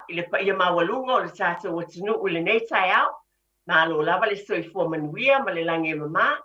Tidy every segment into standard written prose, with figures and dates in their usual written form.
i le paia maualuga o le tatou atunuu i lenei taeao. Malo lava le soifua manuia ma le lagi e mama.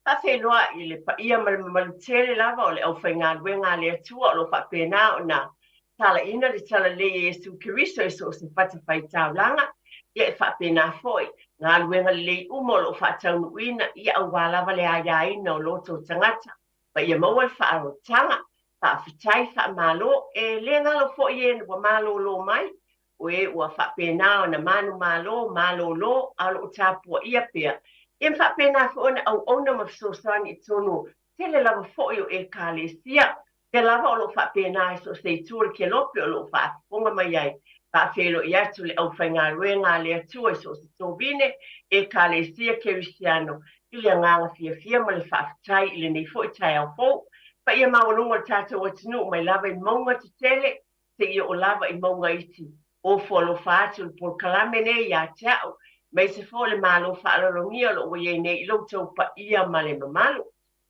Faafeiloai i le paia ma le mamalu tele lava o le aufaigaluega a le Atua o lo o faapena ona talaina le talalelei e Iesu Keriso i so o se fatafaitaulaga. Ia e faapena foi galuega lelei uma o lo o faataunuuina, ia aua lava le aiaina o loto o tagata ma ia maua le faaotaga. Faafetai, faamalo. E le galo foi e ua malolo mai, o e ua faapena ona manumalo, malolo, a o lo o tapuaia pea. Ia ma faapena foi ona auauna ma fesoasoani i totonu tele lava foi o Ekalesia. Lea lava o lo o faapena i so o se itu o le kelope o lo o faafofoga mai ai. Faafeiloai atu le aufaigaluega a le Atua i so o se tovine, Ekalesia Kerisiano, i le agaga fiafia ma le faafetai i lenei foi taeao fou. Paia maualuga o le tatou atunuu mai lava i mauga tetele seia oo lava i mauga iti. Ofo alofa atu le polokalame nei ia te au, aemaise foi o le Malo faaaloalogia o lo o ua i ai nei i lo outou paia ma le mamalu.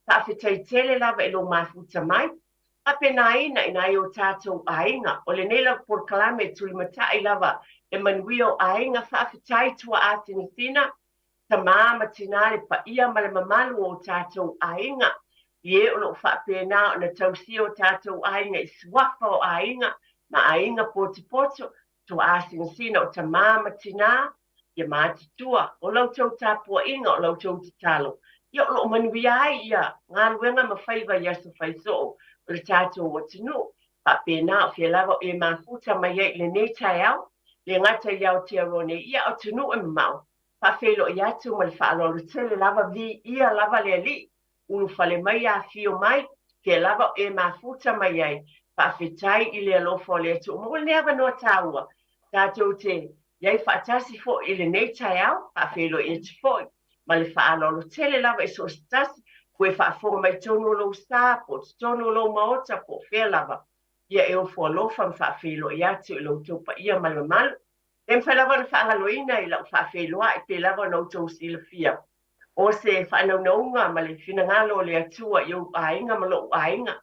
Faafetai tele lava i lou mafuta mai. Faapena ina i o tatou aiga. O lenei lava polokalame e tulimatai lava le manuia o aiga. Faafetai tuaa sinasina, tamā ma tinā, le paia ma le mamalu o tatou aiga. I e o lo o faapena ona tausia o tatou aiga i suafa o aiga ma aiga potopoto, tuaa sinasina o tamā ma tinā, ia matutua, o la outou tapuaiga, o la outou tatalo, ia o lo o manuia ai ia galuega ma faiva i aso faisoo o le tatou atunuu. Faapena o fea lava o e mafuta mai ai i lenei taeao, le gata i Aotearoa nei, ia atunuu e mamao. Faafeiloai atu ma le faaaloalo tele lava, viia lava le Alii, ulufale mai, afio mai, fea lava o e mafuta mai ai. Faafetai i le alofa o le Atua. Maua lenei avanoa taua tatou te iai faatasi foi i lenei taeao. Faafeiloai atu foi ma le faaaloalo tele lava i so o se tasi ua e faafofoga mai totonu o lou sa, po o totonu o lou maota, po o fea lava. Ia e ofo alofa ma faafeiloai atu i lo outou paia ma le mamalu. E mafai lava ona faagaloina i lau faafeiloai pe lava ona outou silafia o se faanaunauga ma le finagalo o le Atua i ou aiga ma lou aiga,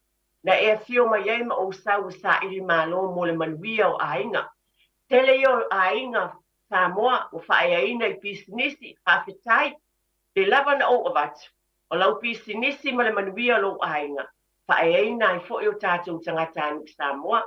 na e afio mai ai ma ou sau e saili malo mo le manuia o aiga. Tele ia o aiga Samoa ua faaeaina i pisinisi. Faafetai, le lava na ou avatu, o lau pisinisi ma le manuia o lou aiga, faaeaina ai foi o tatou tagatanuu Samoa.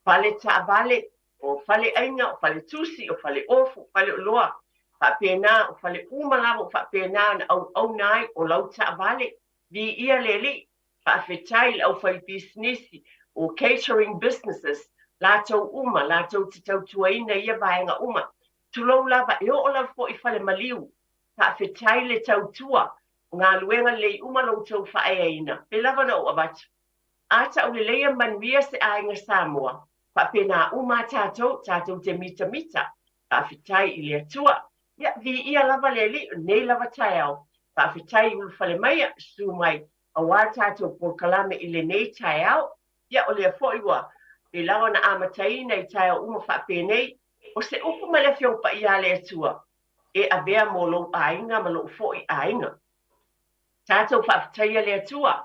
Fale taavale, o fale aiga, o fale tusi, o fale ofu, o fale oloa, faapena, o fale uma lava ua faapena ona auauna ai o lau taavale. Viia le Alii, faafetai i le aufaipisinisi o catering businesses, latou uma, latou te tautuaina ia vaega uma. Tulou lava, e oo lava foi i fale maliu. Faafetai le tautua, o galuega lelei uma lo outou faaeaina, pe lava na ou avatu. A tauleleia manuia se aiga Samoa, faapena uma a tatou, tatou te mitamita. Faafetai i le Atua. Ia, viia lava le Alii, o lenei lava taeao. Faafetai i ulufale maia, susu mai, aua le tatou polokalame i lenei taeao. Ia, o lea foi ua pei lava ona amataina i taeao uma faapenei, o se upu mai le Afioga Paia a le Atua e avea mo lou aiga ma lou foi aiga. Tatou faafetaia le Atua,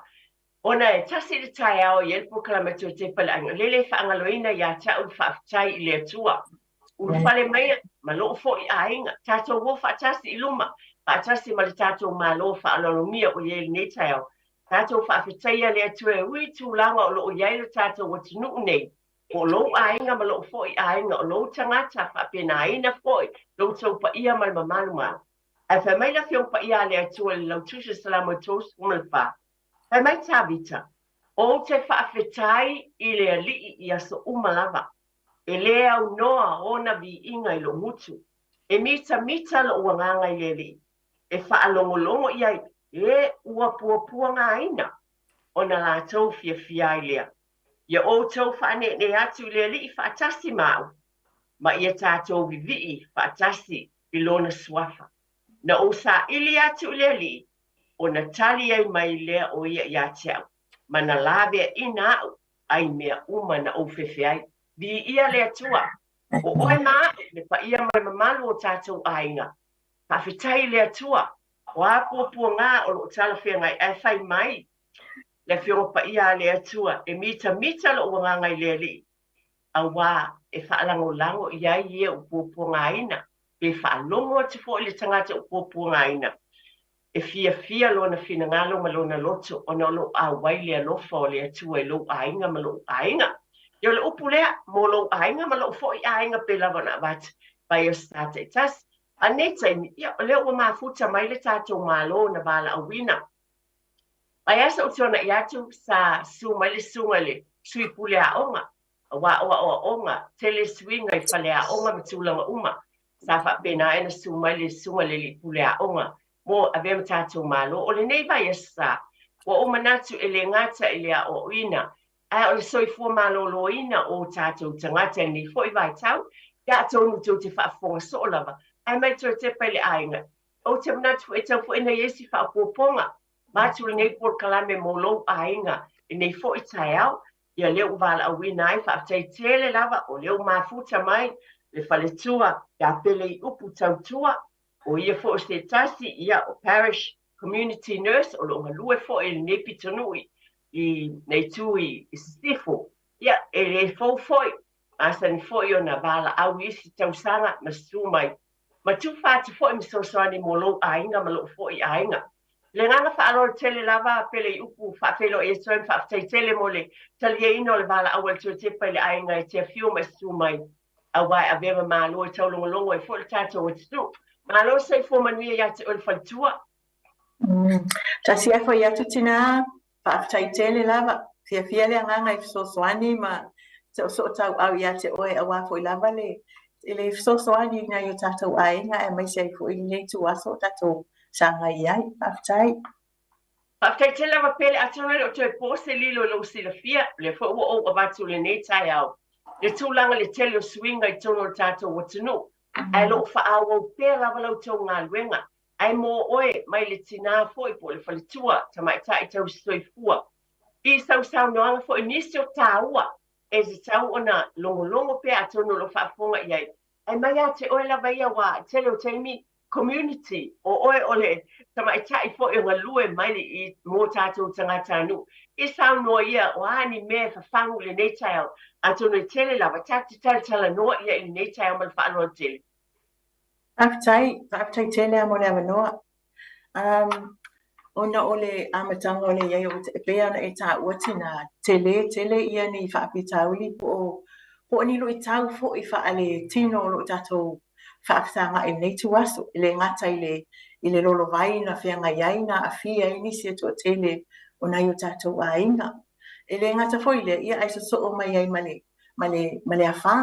ona e tasi le taeao e i ai le polokalame a Toetepa i le Aiga, o lele e faagaloina ia te au le faafetai i le Atua. Ulufale maia ma lou foi aiga, tatou o faatasi i luma, faatasi ma le tatou Malo faaaloalogia ua i ai i lenei taeao. Tatou faafetaia le Atua e ui i tulaga o lo o i ai lo tatou atunuu nei, po o lou aiga ma lou foi aiga, o lou tagata faapenaina foi lo outou paia ma le mamalu ma. Ae fai mai le Afioga Paia a le Atua i le Lautusi o Salamo e 34, Fai mai Tavita, Ou te faafetai i le Alii i aso uma lava, e lē aunoa ona viiga i lou gutu. E mitamita lou agaga i le Alii, e faalogologo i ai e ua puapuagaina, ona latou fiafia ai lea. Ia outou faaneenee atu i le Alii faatasi ma au, ma ia tatou vivii faatasi i lona suafa. Na ou saili atu i le Alii, ona tali ai mai lea o ia ia te au, ma na laveaina aʻu ai mea uma na ou fefe ai. Viia le Atua, o oe ma aʻu, le paia ma le mamalu o tatou aiga. Faafetai i le Atua, o a puapuaga o lo o talafeagai, ae fai mai le Afioga Paia a le Atua, e mitamita lou agaga i le Alii, auā e faalagolago i ai e ua puapuagaina, pe faalogo atu foi le tagata ua puapuagaina, e fiafia lona finagalo ma lona loto ona o lo o auai le alofa o le Atua i lou aiga ma lo'u aiga. Ia o le upu lea mo lou aiga ma lo'u foi aiga pei lava ona avatu mai aso sa taitasi. A lenei taimi, ia o lea ua mafuta mai le tatou Malo na valaauina. Mai aso ou tuanai atu sa susu mai le susuga i le Sui Pule Aoga aua o aoaoga, tele suiga i faleaoga ma tulaga uma. Sa faapena ai ona susu mai le susuga i le Alii Pule Aoga mo avea ma tatou Malo. O lenei vaiaso sa, ua ou manatu e le gata i le aoaoina, ae o le soifua maloloina o o tatou tagata i lenei foi vaitau, ia atonu tou te faafofoga soo lava, ae mai toe tepa i le aiga. Ou te manatu foi e tatau foi ona i ai si faaopoopoga avatu lenei polokalame mo lou aiga i lenei foi taeao. Ia lea ua valaauina ai, faafetai tele lava o lea ua mafuta mai le faletua ia Peleiupu Tautua, o ia foi o se tasi ia o Parish Community Nurse o lo o galue foi i lenei pitonuu i le itu i Sisifo. Ia e le fou foi, masani foi ona valaau i isi tausaga ma susu mai ma tufa atu foi ma fesoasoani mo lou aiga ma lou foi aiga. I le agaga faaaloalo tele lava, Peleiupu, faafeiloai atu ai ma faafetai tele mo le taliaina o le valaau a le Tuatepa i le aiga e te afio ma e susu mai, aua e avea ma Malo e taulogologo ai foi le tatou atunuu. Malo le soifua manuia ia te oe le faletua. Tasi ae fai atu tina, faafetai tele lava. Fiafia le agaga i fesoasoani ma soosootaua ia te oe aua foi lava le le fesoasoani i nai o tatou aiga aemaise ai foi lenei ituaso o tatou sagai ai. Faafetai. Faafetai tele lava Pele, atonu e le o toe po se lilo i lou silafia, o lea foi ua ou avatu i lenei taeao le tulaga i le tele o suiga i totonu o le tatou atunuu, ae o lo o faaauau pea lava la outou galuega. Ae mo oe, mai le tinā foi po o le faletua, tamaitai tausisoifua, i sau saunoaga foi nisi o tāua e tatau ona logologo pea atonu o lo o faafofoga i ai, ae mai ia te oe lava ia aua tele o taimi community o oe o le tamaitai foi o galue mai i mo tatou tagatanuu i saunoa ia o a ni mea e fafagu i lenei taeao atonu e tele lava tatou te talatalanoa ia i lenei taeao ma le faaaloalo tele. Faafetai, faafetai tele lava mo le avanoa. Um, ona o le amataga o le i ai o, e pei ona e taua tina, tele tele ia ni faafitauli po o, po o ni luitau foi faaletino o lo o tatou faafesagai i lenei ituaso, e le gata i le, i le lolovai na feagai ai, na aafia ai nisi e toatele o nai o tatou aiga. E le gata foi i lea, ia ae sosoo mai ai ma le, ma le, ma le afa.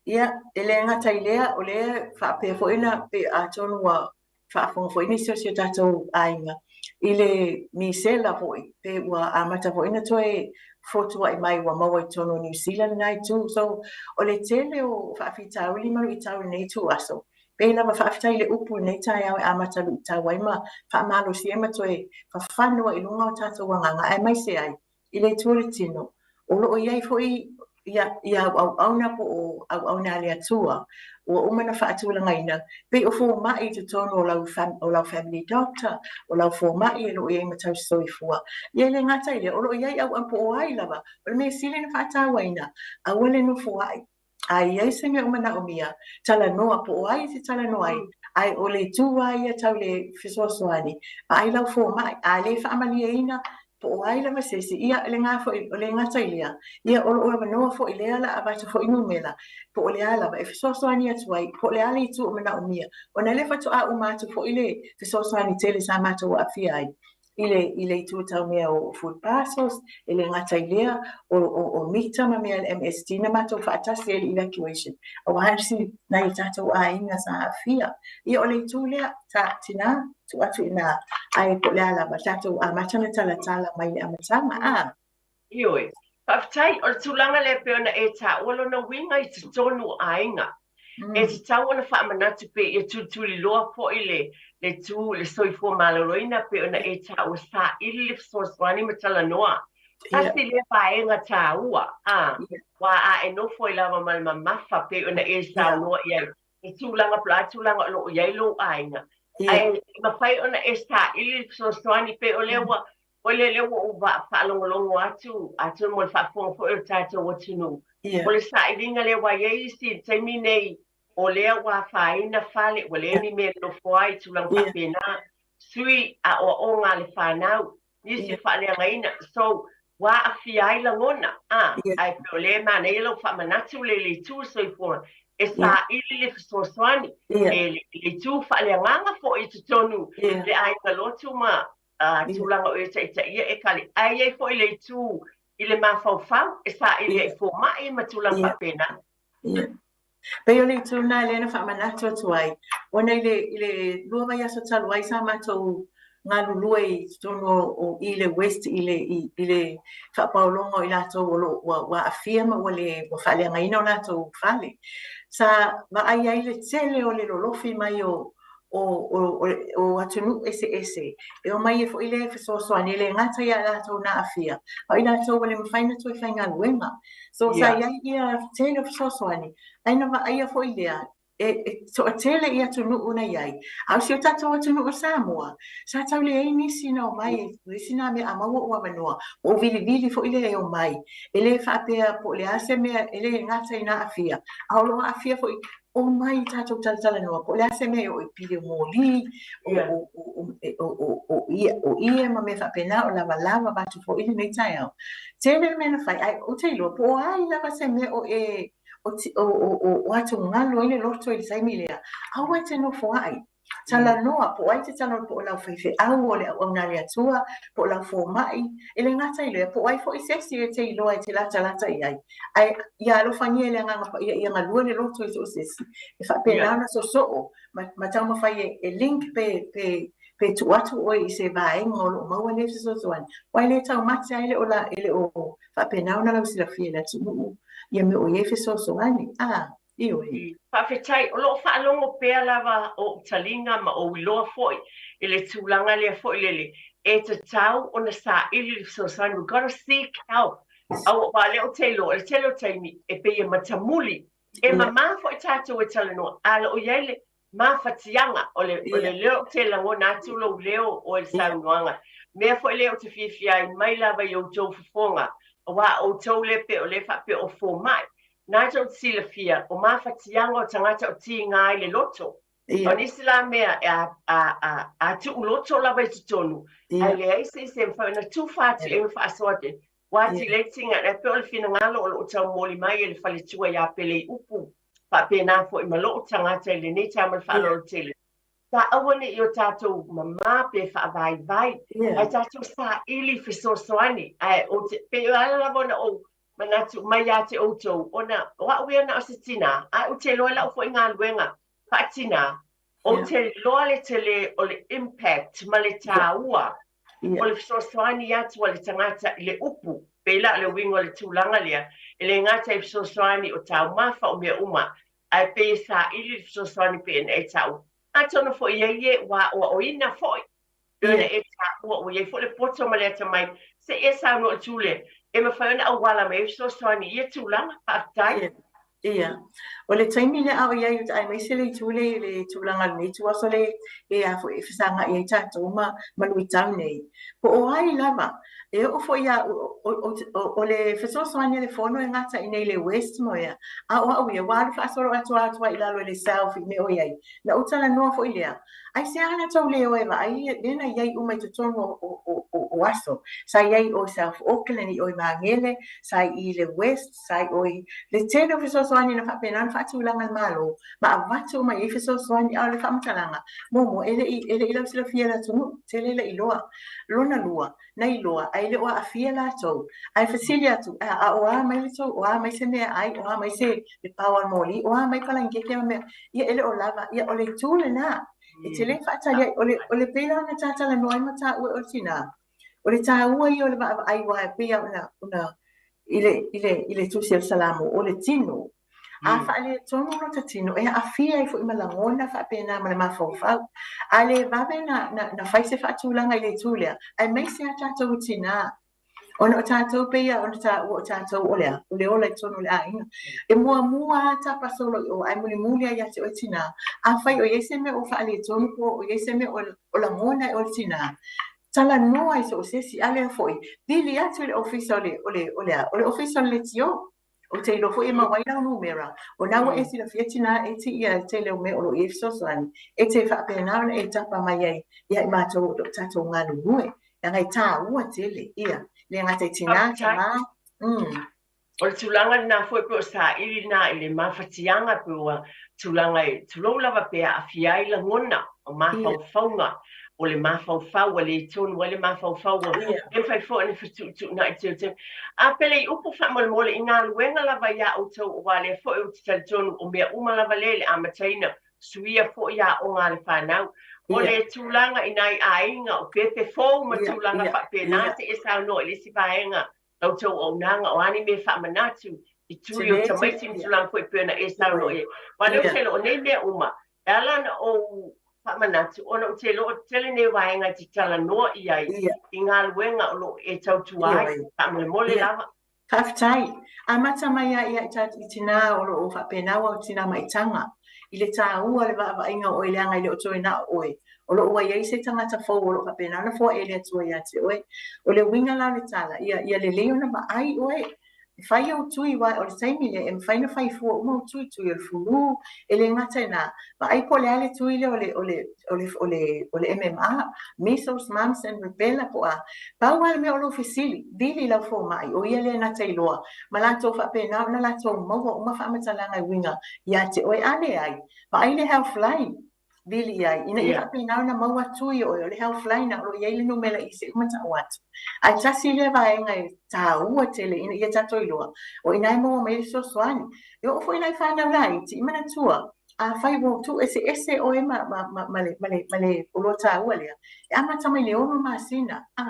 Ia, e le gata i lea, o lea faapea foi ona, pe atonu ua faafofoga foi nisi o si o tatou aiga i le misela foi, pe ua amata foi ona toe fotuai mai ua maua i totonu o Niu Sila lena itu. So, o le tele o faafitauli ma luitau i lenei ituaso, pei lava faafetai i le upu i lenei taeao e amata luitau ai ma faamalosi ai ma toe fafano ai i luga o tatou agaga, aemaise ai i le itu o le tino, o lo o i ai foi ia, ia au auauna po o auauna a le Atua ua uma ona faatulagaina, pei o fomai i totonu o lau, o lau family doctor, o lau fomai o lo o i ai ma tausisoifua. Ia e le gata i lea, o lo o i ai auauna po o ai lava, o le mea sili ona faatauaina, aua le nofoai. A i ai se mea o manaomia, talanoa po o ai e te talanoa ai, ae o le itu lava ia tau le fesoasoani, vaai lau fomai, a le faamalieina po o ai lava se isi, ia o lena foi, o le gata i lea, ia o lo o avanoa foi lea la avatu foi numera, po o le a lava e fesoasoani atu ai, po o le a le itu o manaomia, ona lea faatoa uma atu foi le fesoasoani tele sa matou aafia ai. I le, i le itu tau mea o food parcels, e le gata i lea, o, o, o mita ma mea a le MSD na matou faatasi ai i le evacuation, aua isi nai o tatou aiga sa aafia. Ia o le itu lea, ta, tina, tuu atu i ina, ae po o le a lava, tatou amata ona talatala mai le amataga, a. Ioe. Faafetai, o le tulaga lea e pei ona e taua lona uiga i totonu o aiga. E tatau ona faamanatu pea ia tulituliloa foi le le tu le soifua maloloina pei ona e taua saili le fesoasoani ma talanoa. Tasi lea vaega taua, a, aua a e nofo ai lava ma le mamafa pei ona e saunoa i ai, le tulaga po o le a tulaga o lo o i ai lou aiga, ae mafai ona e saili le fesoasoani pei o lea ua. Foi lea lea ua ou faalogologo atu, atonu mo le faafofoga foi o le tatou atunuu, o le sailiga lea ua i ai isi i le taimi nei, o lea ua afaina fale, ua leai ni mea e nonofo ai, tulaga faapena, sui aoaoga a le fanau, nisi faaleagaina. So, ua aafia ai lagona, a, ae pei o lea e manaia lau faamanatu le itu soifua, e saili le fesoasoani, e le itu faaleagaga foi i totonu le aiga lotu ma tulaga o e taitaia e kale, ae i ai foi le itu i le mafaufau e saili ai fomai ma tulaga faapena. Pei o le itu lena lea na faamanatu atu ai, ona i le, i le 2 vaiaso talu ai sa matou galulue i totonu o i le West i le, i le faapaologa o i latou o lo o ua, ua aafia ma ua le, ua faaleagaina o latou fale. Sa vaai ai le tele o le lolofi mai o, o, o, o, o atunuu eseese e omai ai foi le fesoasoani, e le gata ia latou na aafia, a o i latou ua le mafai ona toe faigaluega. So sa i ai ia tele o fesoasoani, ae na vaaia foi lea, e toatele i atunuu na i ai. A o si o tatou atunuu o Samoa, sa tau leai nisi na omai, o isi nā mea a maua ou avanoa, ua ou vilivili foi lea e omai. E le faapea po o le a se mea, e le gata i na aafia, a o lo o aafia foi, omai tatou talatalanoa, po o le a se mea e oo i pili o moli, o ie ma mea faapena, o lavalava vaeatu foi lenei taeao. Tele le mea na fai, ae ou te iloa po o ai lava se mea o e o atugalu ai le loto i le taimi lea, aua e te nofoai. Talanoa, po o ai te talanoa, po o lau faifeau, o le auauna a le Atua, po o lau fomai, e le gata i lea, po o ai foi se isi e te iloa e te latalata i ai. Ae ia alofagia e le Agaga Paia ia galue le loto i so o se isi, e faapena ona sosoo ma taumafai e link pe, pe, pe tuu atu oe i se vaega o lo o maua lea fesoasoani. Aua e le taumate lava e le o la, e le o faapena ona lausilafia e le atunuu ia mea o i ai fesoasoani. A, ioe. Faafetai. O lo o faalogo pea lava ou taliga ma ou iloa foi i le tulaga lea foi lele, e tatau ona saili le fesoasoani. We gotta seek help. Aua lea ou te iloa, o le tele o taimi e pei e matamuli. E mamā foi tatou e talanoa, a o lo o i ai le mafatiaga o le, o le leo ou te lagona atu lou leo o le saunoaga. Mea foi lea ou te fiafia ai mai lava i outou fofoga, aua o outou lea pei o lea faapea o fomai. Na tou te silafia, o mafatiaga o tagata o tiga ai le loto. O nisi la mea e a, a, a, a tuuloto lava i totonu, ae leai se isi e mafai ona tufa atu i ai ma faasoa atu. Ua atili ai tiga, e pei o le finagalo o lo o taumoli mai e le faletua ia Peleiupu, faapena foi ma lou tagata i lenei taeao ma le faaaloalo tele. Sa aua ne i o tatou mamā pe faavaivai, ae tatou saili fesoasoani. Ae ou te, pei e ala lava ona ou manatu mai ia te outou, ona o au ia na o se tinā, ae ou te iloa i lau foi galuega faatinā, ou te iloa le tele o le impact ma le tāua o le fesoasoani atu a le tagata i le upu. Pei la o le uiga o le tulaga lea, e le gata i fesoasoani o taumafa o mea uma, ae pei e saili le fesoasoani pei ona e taua. Atonu foi i ai e ua aoaoina foi, pei ona e taua ua i ai foi le poto ma le atamai, se i e saunoa i le itu lea, e mafai ona auala mai ai fesoasoani i ia tulaga. Faafetai. Ia. O le taimi lea a o i ai aemaise le itu lea i le tulaga o lenei ituaso lea e a foi e fesagai ai tatou ma ma luitau nei. Po o ai lava, e oo foi ia o le fesoasoani a le Fono e gata i inei i le West ma ea, a o au ia, ua alu faasolo atoa atu ai i lalo i le South i mea o i ai. Na ou talanoa foi lea, aisea na tou le o e vaai lea na i ai uma i totonu o aso. Sa i ai i o i South Auckland, i o i Magele, sa i i le West, sa i o i le tele o fesoasoani na faapena ona faatulaga e le Malo ma avatu uma i ai fesoasoani. A o le faamatalaga, muamua, e le i, e le i lausilafia e le atunuu, tele le iloa. Lona lua, na iloa, ae le o aafia latou. Ae fesili atu, a, a o a mai le tou, o a mai se meaai, o a mai se le pao a le moli, o a mai palanikeke ma mea, ia e le o lava, ia o le itu lena. E te le faatali ai, o le, o le pei la ona ta talanoa ai ma taua o le tinā, o le tāua ia o le vaavaai aua e pei lava ona, ona i le, i le, i le tusi a le Salamo, o le tino. A faaletonu lota tino, e aafia ai foi ma lagona faapena ma le mafaufau. A le vave na, na, na fai se faatulaga i le itu lea, aemaise a tatou i tinā, ona o tatou pei lava ona taua o tatou o le a? O le ola i totonu o le aiga. E muamua lava tapa solo i o, ae mulimuli lava ia te oe tinā. Afai o i ai se mea o faaletonu po o i ai se mea o, o lagona e oe le tinā, Talanoa i so o se isi, a lea foi, vili atu i le ofisa o le, o le, o le a, o le ofisa o le leitio. Ou te iloa foi e maua ai lau numera, o lena ua e silafia tinā e ti ia le tele o mea o lo o i ai fesoasoani, e te faapena ona e tapa mai ai ia i matou o lo o tatou galulue. Leaga e taua tele, ia, le gata i tinā, tamā, O le tulaga lena foi pe o saili lena i le mafatiaga pe ua tulaga e tulou lava pe aafia ai lagona o mafaufauga o le mafaufau ua le tonu ai le mafaufau ua le mafai foi ona fetuutuunai teuteu. A pele i upu faamolemole i galuega lava iā outou aua lea foi ou te talitonu o mea uma lava lea i le amataina suia foi aoga a le fanau. O le tulaga i nai aiga o pepe fou ma tulaga faapena se i e saunoa i le isi vaega la outou auaunaga, o a ni mea faamanatu i tui o tamaiti ma tulaga foi pei ona e saunoa i ai. Aua o lea ou te iloa o nei mea uma, e ala ona ou faamanatu ona ou te iloa o le tele nei o vaega e te talanoa i ai i galuega o lo o e tautua ai, faamolemole lava. Faafetai. Amata mai lava ia i tinā o lo o faapena ua tinā maitaga i le taua o le vaavaaiga o oe leaga e le o toe na o oe. O lo o ua i ai se tagata fou o lo o faapena ona foaʻe e le Atua ia te oe. O le uiga la o le tala, ia, ia lelei ona vaai oe. E fai ou tui, aua o le taimi lea e mafai ona fai fua uma ou tui, tui o le fulu, e le gata i lena, vaai po o le a le tui lea o le, o le, o le, o le, o le MMR, measles, mumps and rubella, po o a. Pau lava le mea o lou fesili, vili i lau fomai, o ia lea na te iloa, ma latou faapena ona latou maua uma faamatalaga e uiga ia te oe. A leai, vaai le Healthline, vili i ai, ina ia faapena ona maua tui o oe, o le Healthline o lo o i ai le numera i se uma tau atu. Ae tasi lea vaega e taua tele ina ia tatou iloa, o i ina e maua mai ai le fesoasoani. E oo foi la i fanau laiti, i manatua, afai ua tuueseese oe ma, ma, ma, ma, le, ma, le, ma le oloa taua lea, e amata mai le 6 masina, a,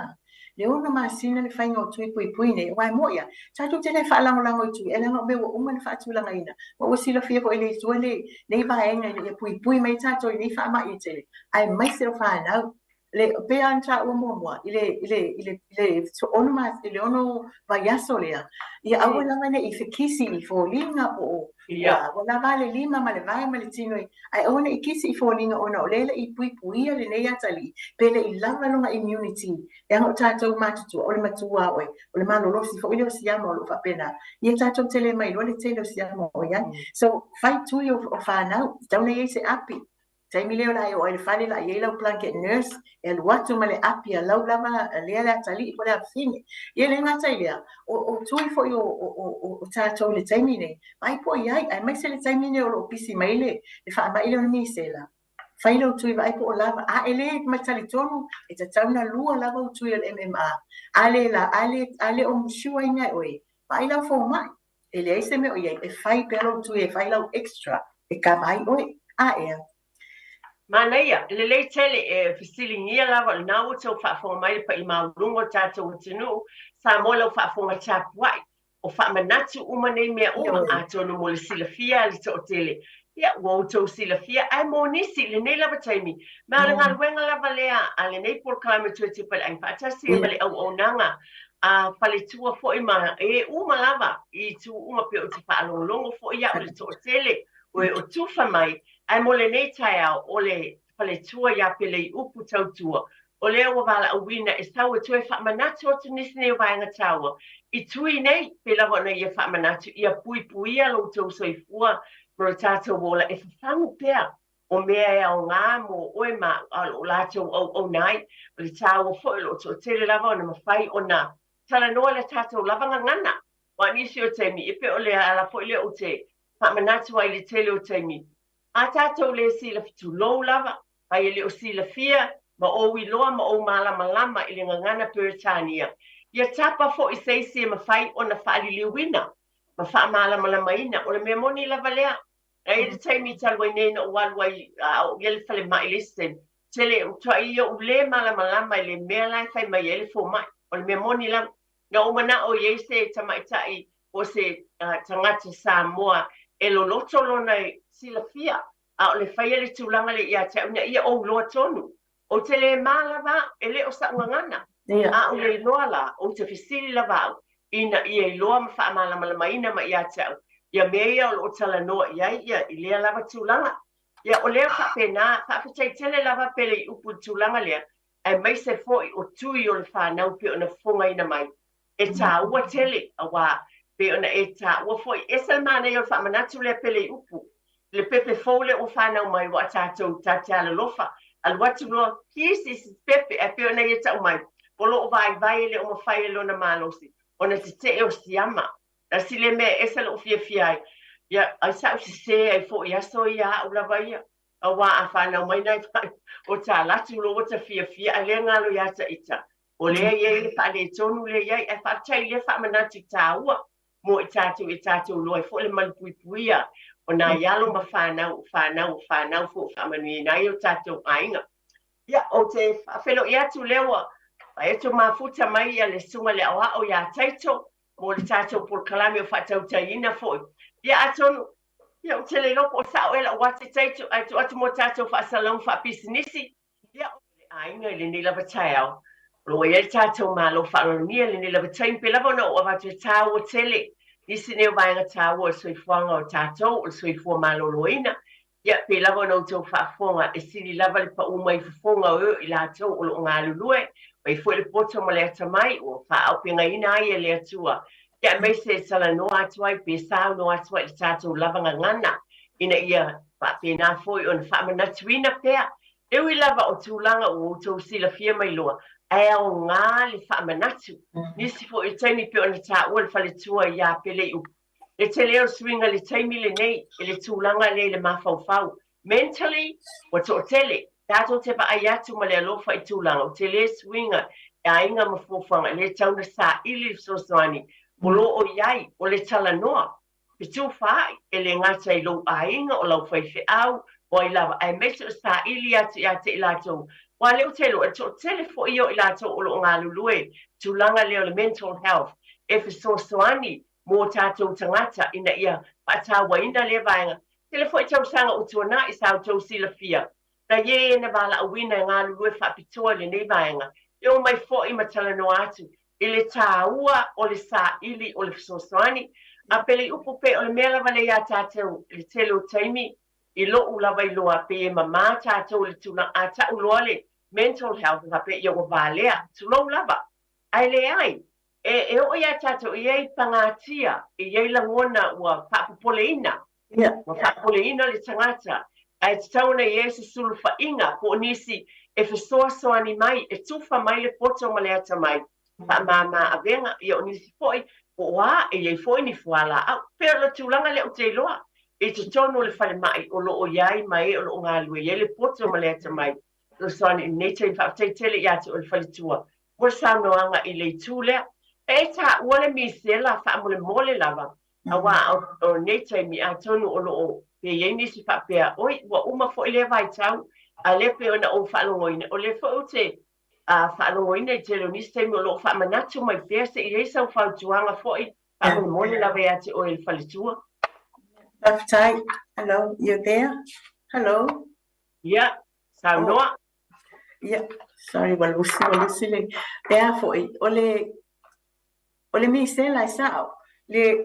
le 6 masina le faiga o tui puipui nei, aua e moni lava, tatou te le faalagolago i tui, e leaga o mea ua uma ona faatulagaina, ma ua silafia foi e le Atua lenei vaega ina ia puipui mai tatou i nei faamai e tele, aemaise o fanau. Le, pei lava ona taua muamua, i le, i le, i le, i le ono ma, i le ono vaiaso lea, ia aua lava ne i fekisi i foliga po o, ua lava le lima ma le vae ma le tino, ae aua ne i kisi i foliga ona o lea e le i puipuia lenei atalii, pe le i lava lona immunity. Leaga o tatou matutua, o le matua oe, o le malolosi foi lea o siama o lo o faapena. Ia tatou te le mailoa le tele o siama o i ai. So, fai tui o, o fanau, tatau ona i ai se api. Taimi lea o le a e oo ai i le fale la i ai lau blanket nurse e alu atu ma le api a lau lava lea le atalii po o le afafine. Ia le gata i lea, o, o tui foi o, o, o, o tatou i le taimi nei, vaai po o i ai, aemaise le taimi nei o lo o pisi mai le, le faamai lea o le misela. Fai lou tui vaai po o lava, a e le ma talitonu, e tatau ona lua lava ou tui o le MMR. A le la, a le, a le o sure ai mea oe, vaai lau fomai. E leai se mea o i ai, e fai pea lou tui e fai lau extra e kava ai oe. A ea. Manaia, lelei tele, e fesiligia lava o lena ua outou faafofoga mai le paia maualuga o le tatou atunuu, Samoa lau faafofoga tapuai, o faamanatu uma nei mea uma, atonu mo le silafia a le toatele, ia ua outou silafia, ae mo nisi i lenei lava taimi, ma o le galuega lava lea a lenei polokalame Toe Tepa i le Aiga faatasi ai ma le auaunaga a faletua foi ma e uma lava i itu uma pei ou te faalogologo foi au i le toatele o e o tufa mai, ae mo lenei taeao o le faletua ia Peleiupu Tautua o lea ua valaauina e sau e toe faamanatu atu nisi nei o vaega taua i tui nei, pei lava ona ia faamanatu ia puipuia lo outou soifua ma lo tatou ola e fafagu pea o mea e aoga mo oe ma au a o lo o latou auauna ai. O le taua foi o lo o toatele lava ona mafai ona talanoa i le tatou lava gagana. Aua o nisi o taimi, e pei o le ala foi lea ou te faamanatu ai i le tele o taimi, a tatou le silafia, tulou lava, ai e le o silafia ma ou iloa ma ou malamalama i le gagana Peretania, ia tapa foi se isi e mafai ona faaliliuina ma faamalamalamaina. O le mea moni lava lea. E i ai le taimi talu ai nei na ou alu ai a oo i ai le falemai i le isi taimi, tele, matuai ou le malamalama i le mea la e fai mai ai le fomai. O le mea moni lava, na ou manao i ai se tamaitai po o se tagata Samoa e loloto lona silafia, a o le faia le tulaga lea ia te au ina ia ou iloa tonu. Ou te le ma lava au, e le o sa'u gagana. A ou le iloa la, ou te fesili lava au, ina ia iloa ma faamalamalamaina mai ia te au ia mea ia o lo o talanoa i ai ia i lea lava tulaga. Ia, o lea faapena, faafetai tele lava Pele i upu i le tulaga lea. aemaise foi o tui o le fanau pei ona fofogaina mai. E tāua tele, auā pei ona e tāua foi, ese le manaia o le faamanatu lea pele i upu, le pepe fou lea ua fanau mai ua tatou ta te alolofa, alu atu loa, kisi i si pepe, ae pei ona ia tau mai, o loo vaivai e le o mafai e lona malosi ona tetee o siama. Tasi lea mea e ese lou fiafia ai, ia, ai sa ou sesē ai foi i aso ia a'u lava ia, auā a fanau mai nai o ta latu loa ua ta fiafia, ae le galo iā ta ita, o lea e i ai le faaletonu lea i ai, ae faafetai i lea faamanatu tāua mo i tatou e tatou iloa ai foi le malupuipuia o nai alo ma fanau, o fanau o fanau foi o faamanuiaina ai o tatou aiga. Ia, ou te faafeiloai atu lea ua vaai atu mafuta mai ia le susuga i le aoao iā Taito mo le tatou polokalame o faatautaiina foi. Ia, atonu, ia, ou te le iloa po o sao ea lau ate Taito, ae tuu atu mo tatou faasalalauga faapisinisi. Ia, o le aiga i lenei lava taeao, o lo o i ai le tatou Malo faaaloalogia i lenei lava taimi, pei lava ona ou avatu e tāua tele nisi nei o vaega tāua o le soifuaga o tatou, o le soifua maloloina. Ia, pei lava ona outou faafofoga, e sili lava le paū mai i fofoga o e o i latou o lo o galulue, ua i ai foi le poto ma le atamai ua faaaupegaina ai e le Atua, ia aemaise e talanoa atu ai pe saunoa atu ai i le tatou lava gagana, ina ia faapena foi ona faamanatuina pea, e ui lava o tulaga ua outou silafia mai loa, ae aoga le faamanatu. Nisi foi o taimi pei ona taua le faletua ia Peleiupu, Le tele o suiga i le taimi lenei i le tulaga lea i le mafaufau. Mentally, ua toatele. Tatou te vaai atu ma le alofa i tulaga ua tele suiga i aiga ma fuafuaga lea e tatau ona saili le fesoasoani o lo o i ai, o le talanoa, fetufaai, e le gata i lou aiga, o lau faifeau, o ai lava, aemaise o saili atu ia te i latou, aua o lea ou te iloa, e toatele foi ia o i latou o lo o galulue i tulaga lea o le mental health e fesoasoani mō tātou tagata ina ia faatauaina lea vaega. Tele foi tausaga ua tuanai sa outou silafia, na ie na valaauina e galulue faapitoa i lenei vaega, e omai foi ma talanoa atu i le tāua o le saili o le fesoasoani. A Peleiupu pei o le mea lava lea ia tātou i le tele o taimi, i lo'u lava iloa pei e mamā tātou i le tulaga, a ta'u loa le mental health, faapea ia ua valea, tulou lava. Ae leai, E, e oo iā tatou, e i ai pagatia, e i ai lagona ua faapopoleina, ua faapopoleina le tagata, ae tatau ona i ai se sulufaiga po o nisi e fesoasoani mai, e tufa mai le poto ma le atamai, faamāmā avega, ia o nisi foi, po o a, e i ai foi ni fualaau. Pei o le tulaga lea ou te iloa, i totonu o le falemai o lo o i ai ma e o lo o galulue i ai le poto ma le atamai, fesoasoani i lenei taimi. Faafetai tele ia te oe le faletua mo le saunoaga i le itu lea. E taua le misela faamolemole lava, auā o lenei taimi atonu o lo o pe i ai nisi faapea, oi, ua uma foi lea vaitau, a o lea pei ona ou faalogoina, o lea foi ou te faalogoina i tele o nisi taimi o lo o faamanatu mai pea se i ai sau fautuaga foi faamolemole lava ia te oe le faletua. Faafetai. Hello, you there? Hello. Ia, saunoa. Ia, sorry, ua lusi, ua lusi le, e a foi, o le, o le misela e sa'o, le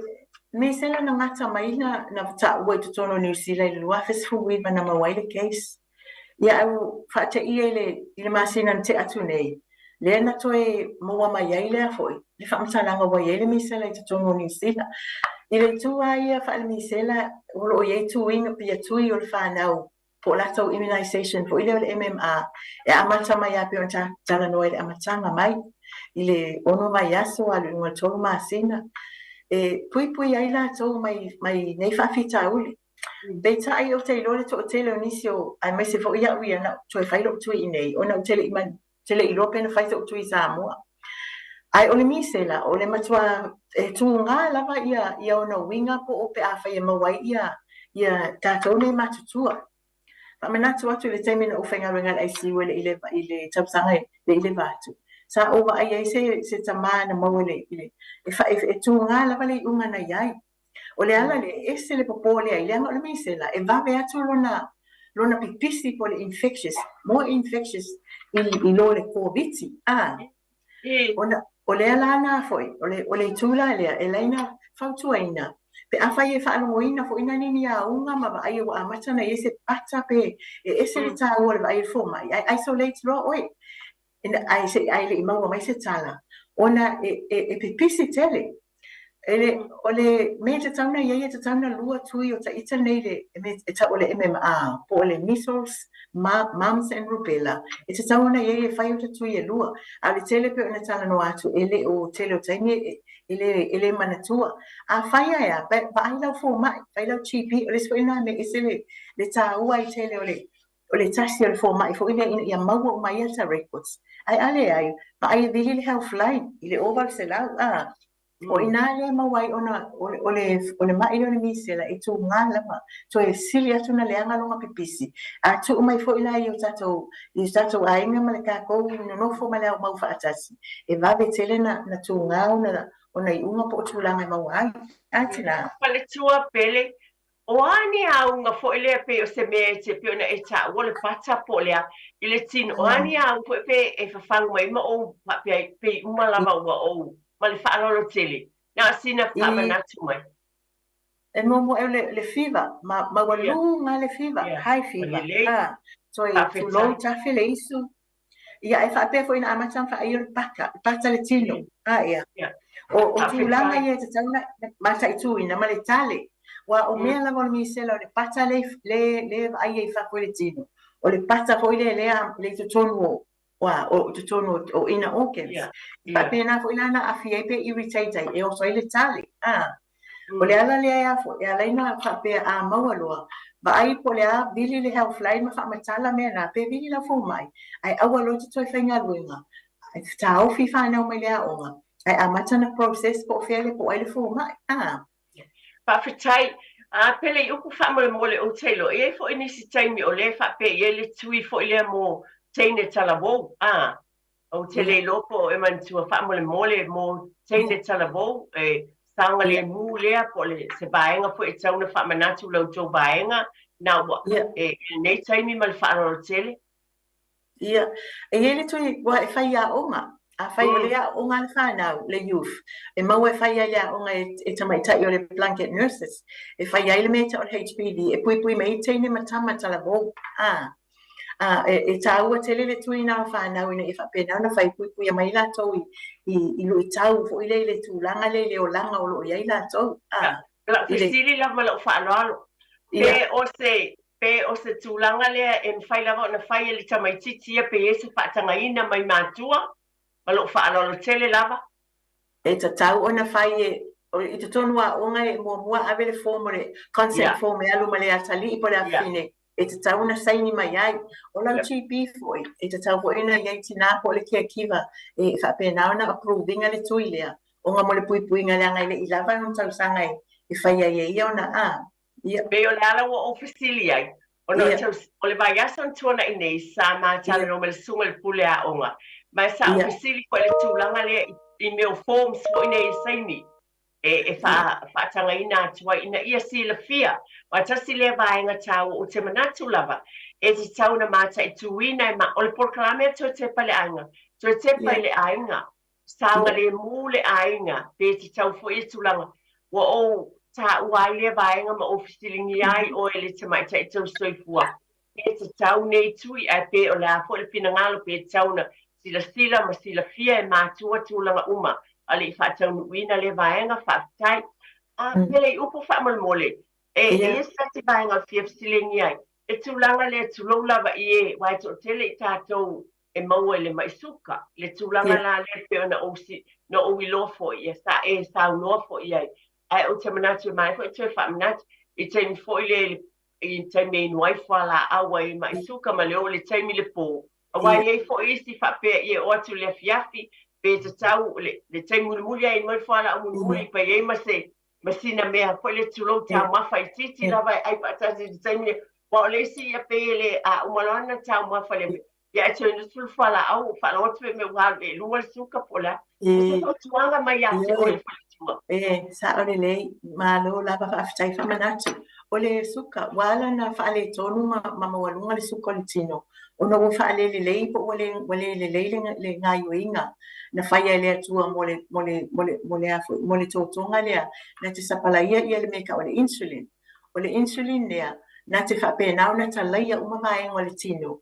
misela na gata mai na, na taua i totonu o Niu Sila i le 2019 na maua ai le case. Ia, ae ua faateia i le, i le masina na tea atu nei, lea na toe maua mai ai lea foi, le faamatalaga ua i ai le misela i totonu o Niu Sila. I le itu lava ia faale-misela, o lo o i ai tuiga, ia tui o le fanau po o latou immunization foi lea o le MMR, e amata mai lava pei ona talanoa i le amataga mai i le 6 vaiaso alu i luga o le 3 masina, e puipui ai latou mai, mai nei faafitauli. Peitai ou te iloa le toatele o nisi o, aemaise foi au ia na toe fai lou tui i nei, ona ou te le i te le i iloa pe na fai so'u tui i Samoa. Ae o le misela, o le matua e tugā lava ia, ia ona uiga po o pe afai e maua ai ia, ia tatou nei matutua. Faamanatu atu i le taimi na ou faigaluega i le ICU e le i leva, i le tausaga e le i leva atu, sa ou vaai ai se, se tamā na maua i le, i le, e, fa, e, e tugā lava le iuga na i ai. O le ala lea, e ese le popō lea i leaga o le misela, e vave atu lona, lona pipisi po o le infectious, more infectious i, i lo le Koviti, a. Ona, o le ala lena foi, o le, o le itu la lea, e laina fautuaina, pe afai e faalogoina foi nani ni auga ma vaai ua amata ona i ai se pata pe e ese le taua o le vaai i le fomai, ae isolate loa oe. Ina, ae se ae le i maua mai se tala, ona e, e, e pipisi tele. E le, o le mea e tatau ona i ai, e tatau ona lua tui o taita nei le, e tau o le MMR, po o le measles, mumps and rubella. E tatau ona i ai e fai o ta tui e lua. A o le tele pei ona talanoa atu, e le o tele o taimi e, e le, e le manatua. A fai ae a, vaai lau fomai, fai lau GP, o le isi foi lena mea e ese le, le taua ai tele o le, o le tasi o le fomai foi lea ina ia maua uma ai ata records. Ae a leai, vaai e vili le Healthline i le 0800, a. O i ina lea e maua ai ona o le, o le, o le ma'i lea o le misela e tugā lava, toe sili atu ona leaga lona pipisi. A tuu mai foi la i o tatou, i o tatou aiga ma le tatou nonofo ma le aumau faatasi, e vave tele na, na tugā ona, ona iuga po o tulaga e maua ai. A tina. Faletua Pele, O a ni auga foi lea pei o se mea e te pei ona e taua le pata po o le a i le tino, o a ni auga foi pe e fafagu mai ma ou faapea ai pei uma lava ua ou ma le faaaloalo tele. Na o sina faamanatu mai. E muamua ea le, le fever, ma, maualuga le fever, high fever, a, toe tulou tafe le isu, Ia, e faapea foi na amata ona faaiu le pata, pata le tino. A ia. O, o tulaga ia e tatau ona mataituina ma le tale. Ua o mea lava o le misela o le pata le, le, le vaaia i fafo i le tino. O le pata foi lea lea le i totonu o, ua, o totonu o, o inner organs. Yeah. Yeah. Faapena foi la na aafia ai pe irritate ai, e oso ai le tale. A. O le ala lea e a foi, e ala ai ona faapea a maua loa, vaai po o le a vili le healthline ma faamatala mea na, pe vili lau fomai, ae aua loa te toe faigaluega, taofi fanau mai le aoga, ae amata ona process po o fea le po o ai le fomai. A. Faafetai. A pele i upu faamolemole ou te iloa, e i ai foi nisi taimi o lea e faapea i ai le tui foi lea mo teine talavou, a. Ou te le iloa po o e manatua faamolemole mo teine talavou e saogalemu lea po o le se vaega foi e tatau ona faamanatu i la outou vaega na ua e i lenei taimi ma le faaaloalo tele. Ia, e i ai le tui ua e fai aoga. Afai o le aoga a le fanau, le youth, e maua e fai ai le aoga e, e tamaitai o le blanket nurses, e fai ai le mea e tau o le HPV, e puipui mai ai teine ma tama talavou. A. A, e, e tāua tele le tuina o whānau ina ia faapena ona whai puipuia mai lātou i, i, i luitau foi lea i le tulaga lea i le olaga o lo o i ai lātou. A, O lau fesili lava ma lou faaaloalo, pe o se, pe o se tulaga lea e mafai lava ona fai e le tamaitiiti ia pe i ai se faatagaina mai matua, ma lou faaaloalo tele lava. E tatau ona fai e, i totonu o aoga e muamua ave le form o le consent form e alu ma le atalii po o le afafine e tatau ona saini mai ai. O lau GP foi, e tatau foi ona i ai tinā po o le caregiver e faapena ona approve ina le tui lea, ona mo le puipuiga leaga e le i lava ona tausaga e fai ai e ia ona a. Ia. Pei o le ala ua ou fesili ai, ona o le o le vaiaso na tuanai nei sa ma talanoa ma le susuga i le pule aoga, ma sa ou fesili foi i le tulaga lea i mea o forms foi nei e saini. e, e wha, whaatagaina atu ai ina ia silafia. Aua tasi lea vaega tāua ou te manatu lava, e tatau ona mataituina e ma, o le polokalame a Toe Tepa i le Aiga, Toe Tepa i le Aiga, saogalemu le aiga, pe tatau foi e tulaga. Ua ou tāua ai lea vaega ma ou fesiligia ai oe le tamaitai tausisoifua, pe tatau nei tui ae pe o le a foi le finagalo pe tatau ona silasila ma silafia e matua tulaga uma a le i faataunuuina lea vaega. Faafetai. A pele i upu faamolemole, e i ai se tasi vaega o fia fesiligia ai, le tulaga lea tulou lava i e, aua e toatele i tatou e maua i le mai suka, le tulaga la lea pei ona ou si, na ou iloa foi, ia sa e saunoa foi i ai, ae ou te manatu e manaia foi toe faamanatu i taimi foi lea i le i le taimi e inu ai fualaau ai mai suka ma le oo i le taimi i le pō. Aua e i ai foi isi faapea ia e oo atu i le afiafi pe tatau le, le taimi mulimuli lava e inu ai fualaau mulimuli pa i ai ma se ma sina mea foi le tulou taumafa itiiti lava e ai faatasi i le taimi lea. Aua o le isi ia pei e le a uma loa ana taumafa i le ia ae toe inu atu le fualaau faalogo atu fai mai ua alu e lua le suka po o le a. O se fautuaga mai ia te oe le faletua. E, sao lelei, malo lava faafetai faamanatu. O le suka, ua ala ona faaletonu ma, ma maualuga le suka o le tino, ona ua faalelelei po ua le, ua le lelei le, le gaioiga na faia e le Atua mo le, mo le, mo le, mo le a foi, mo le totoga lea, na te sapalaia ia le mea e tau o le insulin. O le insulin lea, na te faapena ona talaia uma vaega o le tino.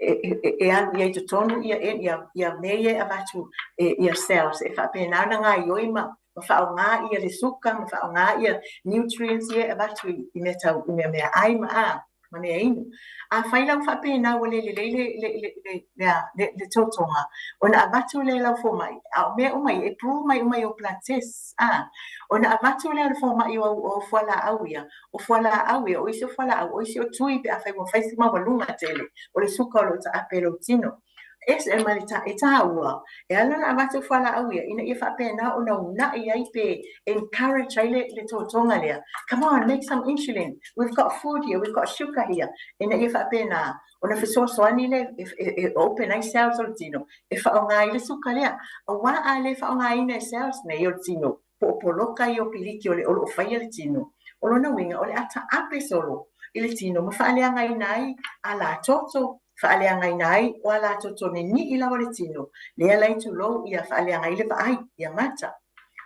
e alu i ai i totonu ia ia ia mea ia e avatu ia cells e faapena ona gaoioi ma faaaoga ia le suka ma faaaoga ia nutrients ia e avatu i mea tau i meaai ma a ma mea inu. Afai la ua faapena ua le lelei le le le le le le le totoga, ona avatu lea i lau fomai, a o mea uma ia, e prove mai uma i ou blood tests, a. Ona avatu lea o le fomai o au, o au fualaau ia, o fualaau ia, o isi o fualaau, o isi o tui pe afai ua fai si maualuga tele o le suka o lo o taape i lou tino. Ese ma le e taua, e ala ona avatu fualaau ia, ina ia faapena ona uunai ai pe encourage ai le totoga lea. Come on, make some insulin. We've got food here, we've got sugar here. Ina ia faapena ona fesoasoani le e open ai cells o le tino, e faaaoga ai le suka lea. Aua a le faaaogaina e cells nei o le tino, po o poloka ia o piliki o le o lo o faia le tino, o lona uiga o le a taape solo i le tino ma faaleagaina ai alatoto, faaleagaina ai o alatoto ninii lava o le tino, lea la e tulou ia faaleaga ai le vaai, ia mata.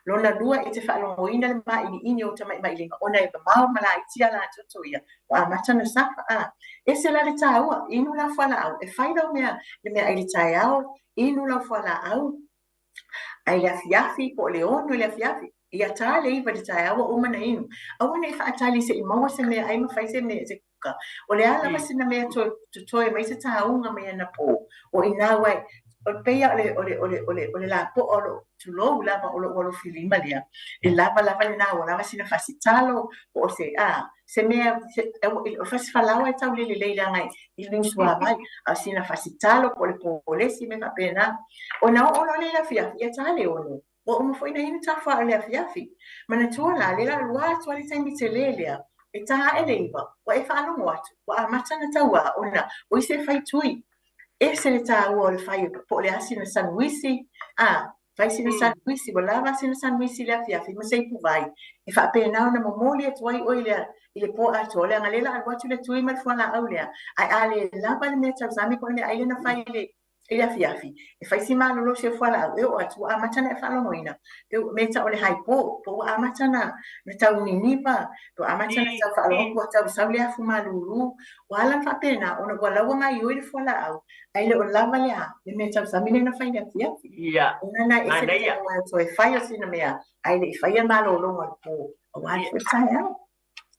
Lona lua, e te faalogoina le mainiini o tamaimailega ona e mamao ma laiti alatoto ia, ua amata ona safa. A ese la le taua, inu lau fualaau, e fai lau mea le meaai i le taeao, inu lau fualaau, ae le afiafi po o le 6 i le afiafi, ia ta le 9 i le taeao ua uma ona inu. Aua ne i faatali se i maua se meaai ma fai se mea se kuka. O le a lava sina mea toe totoe mai se tauga mai anapo, o i ina aua e pei lava o le o le o le o le lapoa o lou tulou lava o lou alofilima lea, e lava lava lena ua lava sina fasi talo po o se a se mea o fasi falaoa e tau le lelei leaga i le suavai, a o sina fasi talo po o le polesi mea faapena. Ona oo loa lea i le afiafi, ia ta le 6, ua uma foi ona inu tafuaa o le afiafi. Manatua la, lea la lua atu ai le taimi tele lea, e ta ae le 9, ua e faalogo atu, ua amata ona tauā ona o isi e fai tui. Ese le taua o le fai po o le a sina sanuisi, a fai sina sanuisi, ua lava sina sanuisi i le afiafi ma se ipuvai, e faapena ona momoli atu ai oe i le po atoa, leaga lea la alu atu le tui ma le fualaau lea, ae a le lava le mea tausami po o le meaai lea na fai i le afiafi, e fai si malolosi o fualaau, e oo atu ua amata ona e faalogoina, pe mea tau o le hypo, po ua amata ona tau niniva, po ua amata ona tau faalogo ua tau sau le afu malulu, ua ala ona faapena ona ua laua gaoioi le fualaau, ae le o lava le a, le mea tausami lea na fai i le afiafi. Ia. Ona na ese le Manaia. taua e toe fai o sina mea, ae le i faia malologa o le po, aua le foi taeao.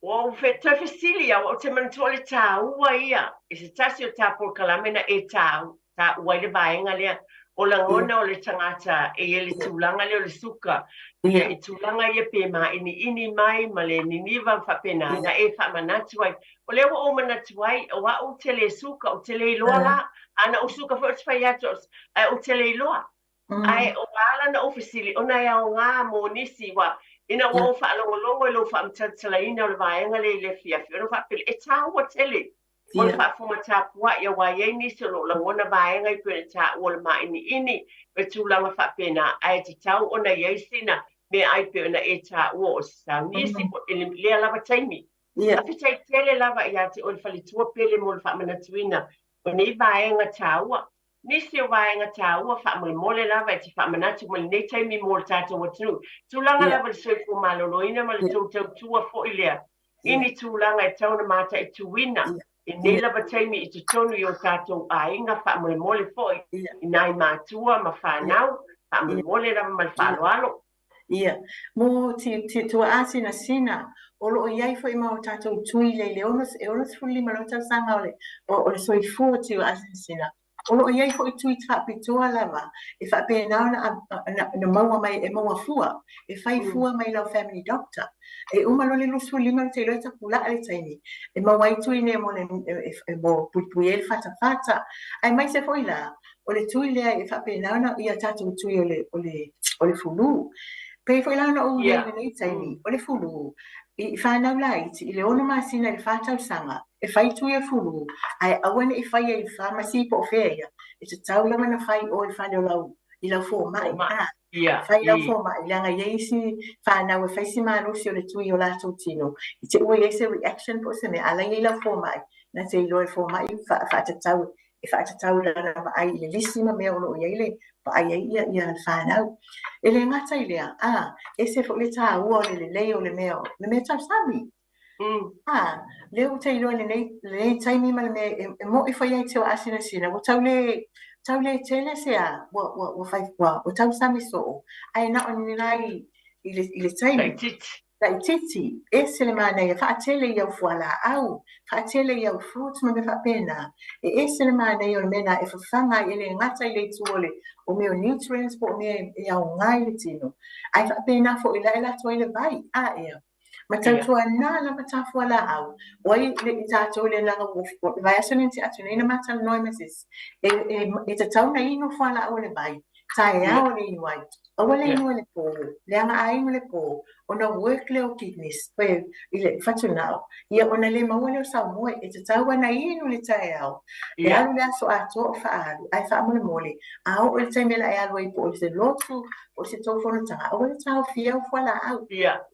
Ua ou toe fesili aua ou te manatua o le taua ia i se tasi o ta polokalame na e taua ai le vaega lea o lagona o le tagata e i ai le tulaga lea o le suka ia i tulaga ia pe mainiini mai ma le niniva ma faapena na e faamanatu ai. O lea ua ou manatu ai, o au ou te le suka, ou te le iloa la. A na ou suka foi ou te fai atu, ae ou te le iloa. Ae ua ala ona ou fesili, ona e aoga mo nisi, ua, ina ua ou faalogologo i lou faamatalatalaina o le vaega lea i le afiafi, ona ou faapea lea, e taua tele mo le faafofoga tapuai, aua e i ai nisi o lo o lagona vaega i pei ona taua o le māʻiniʻini ma tulaga faapena, ae tatau ona i ai sina meaai pei ona e taua o se saunisi po o lea lava taimi. Faafetai tele lava ia te oe le faletua pele mo le faamanatuina o nei vaega taua. Nisi o vaega taua faamolemole lava e te faamanatu mai lenei taimi mo le tatou atunuu. Tulaga lava i le soifua maloloina ma le tou tautua foi lea i ni tulaga e tatau ona mataituina i lenei lava taimi i totonu i o tatou aiga faamolemole foi i nai matua ma fanau faamolemole lava ma le faaaloalo. Ia, mo ti, ti, tuaa sinasina, o lo o i ai foi ma o tatou tui le i le ono, e 65 loa tausaga o le, o le soifua o tuaa sinasina, o lo o i ai foi tui faapitoa lava e faapena ona, ona maua mai, e maua fua, e fai fua mai lau family doctor. E uma loa le 25 ou te iloa e tapulaa le taimi e maua ai tui nei mo le, e, mo puipui ai le fatafata. Aemaise foi la, o le tui lea e faapena ona ia tatou tui o le, o le, o le fulu. Pei foi la ona ou i ai i lenei taimi, o le fulu, i fanau laiti, i le 6 masina i le 4 tausaga, e fai tui o le fulu, ae aua ne i faia i le pharmacy po o fea ia, e tatau lava ona fai i o i le fale o lau, i lau fomai. Fomai. A, fai i lau fomai, leaga e i ai isi fanau e fai si malosi o le tui o latou tino, i te i ua i ai se reaction po o se mea, a la e i ai lau fomai, na te iloa e le fomai faatatau e faatatau i lana vaai i le lisi ma mea o lo o i ai le vaai ai ia ia le fanau. E le gata i lea, a, ese foi le taua o le lelei o le mea, le mea tausami. A, lea ua ta iloa i lenei, lenei taimi ma le mea e, e mo'i fai ai te o asinasina, ua tau le, tau le tele se a, ua, ua, ua fai, ua, ua tausami soo, ae na o ni nai i le, i le taimi. Laitiiti. Laitiiti, ese le manaia, faatele i au fualaau, faatele i au fruits ma mea faapena. E ese le manaia o le mea lena e fafaga ai, e le gata i le itu o le, o mea o nutrients po o mea e aoga i le tino, ae faapena foi la e alu atu ai le vai. A ea. Ma tautuana lava ta fualaau, o ai le i tatou le laga ua le vaiaso lea na tea atu nei na ma talanoa ai ma se isi, e, e, e tatau ona inu fualaau o le vai, taeao le inu ai, aua le inu i le pō, leaga a inu i le pō, ona work lea o kidneys, pe i le fatugao, ia ona le maua lea o sau moe, e tatau ona inu i le taeao, e alu le aso atoa o faaalu, ae faamolemole, a oo i le taimi e la e alu ai po o se lotu, po o se tou fonotaga, aua le taofia au fualaau.